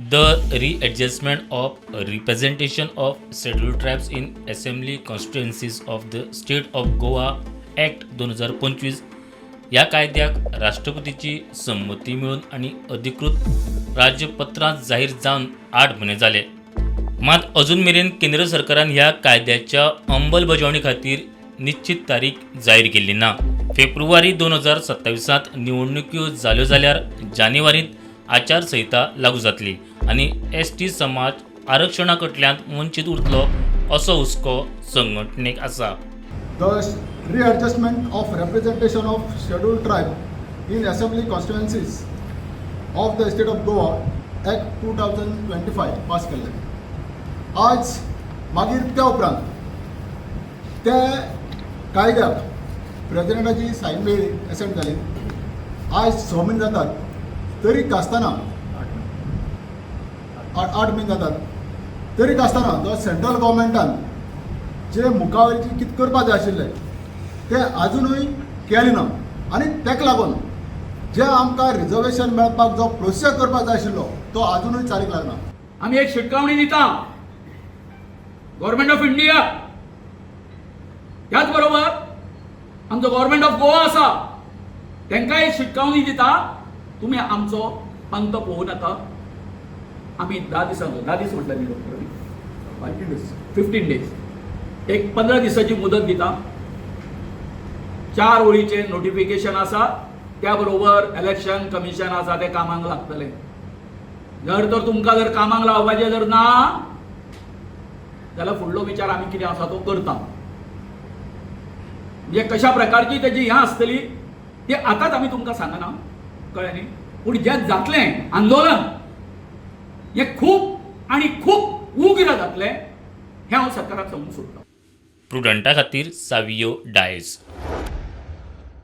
The Readjustment of Representation of Scheduled Tribes in Assembly Constituencies of the State of Goa Act 2025 ह्या कायद्याक राष्ट्रपतीची संमती मेळून आनी अधिकृत राजपत्रांत जाहीर जावन 8 म्हयने जाले. मात अजून मेरेन केंद्र सरकारान ह्या कायद्याच्या अंमलबजावणी खातीर निश्चित तारीख जाहीर केल्ली ना. फेब्रुवारी 2027त निवडणुक्यो जाल्यो जाल्यार जानेवारींत आचारसंहिता लागू जातली आनी एसटी समाज आरक्षणा कडल्यान वंचीत उरतलो असो हुस्को संघटनेक आसा. The Readjustment of Representation of Scheduled Tribe in Assembly Constituencies of the State of Goa Act 2025 pass केल्लें. आज मागीर त्या उपरांत त्या कायद्याक प्रेजिडेंटाची सायन मेळ्ळी, एसेंट जाली. आज 6 म्हयने जातात तरी आसतना, 8 म्हयने जातात तरी आसतना जो सेंट्रल गव्हर्मेंटान जे मुखावयची कितें करपा जाय आशिल्लें तें आजुनूय केलें ना आनी ताका लागून जे आमकां रिजर्वेशन मेळपाक जो प्रोसेस करपाक जाय आशिल्लो तो आजुनूय चालीक लागना. आमी एक शिटकावणी दिता गव्हर्मेंट ऑफ इंडिया, त्याच बरोबर आमचो गव्हर्मेंट ऑफ गोवा आसा, तांकां एक शिटकावणी दिता, तुमी आमचो अंत पळोवं नाका. आमी 10 दिसांचो, 10 दीस म्हटलं न्ही डॉक्टर? 15 days. 15 days, एक 15 दिसाची मुदत दिता. चार ओळीचे नोटिफिकेशन आसा, त्या बरोबर इलेक्शन कमिशन आसा ते कामाक लागतले. जर तर तुमकां जर कामाक लावपाचें जर ना जाल्यार फुडलो विचार आमी कितें आसा तो करता. म्हणजे कशा प्रकारची तेजी हें आसतली ती आतांच आमी तुमकां सांगना, कळ्ळें न्ही? पूण जें जातलें आंदोलन हें खूब आनी खूब उग्र जातलें हें हांव सरकाराक सांगूंक सोदतां. प्रुडंटा खातीर सावियो डायस.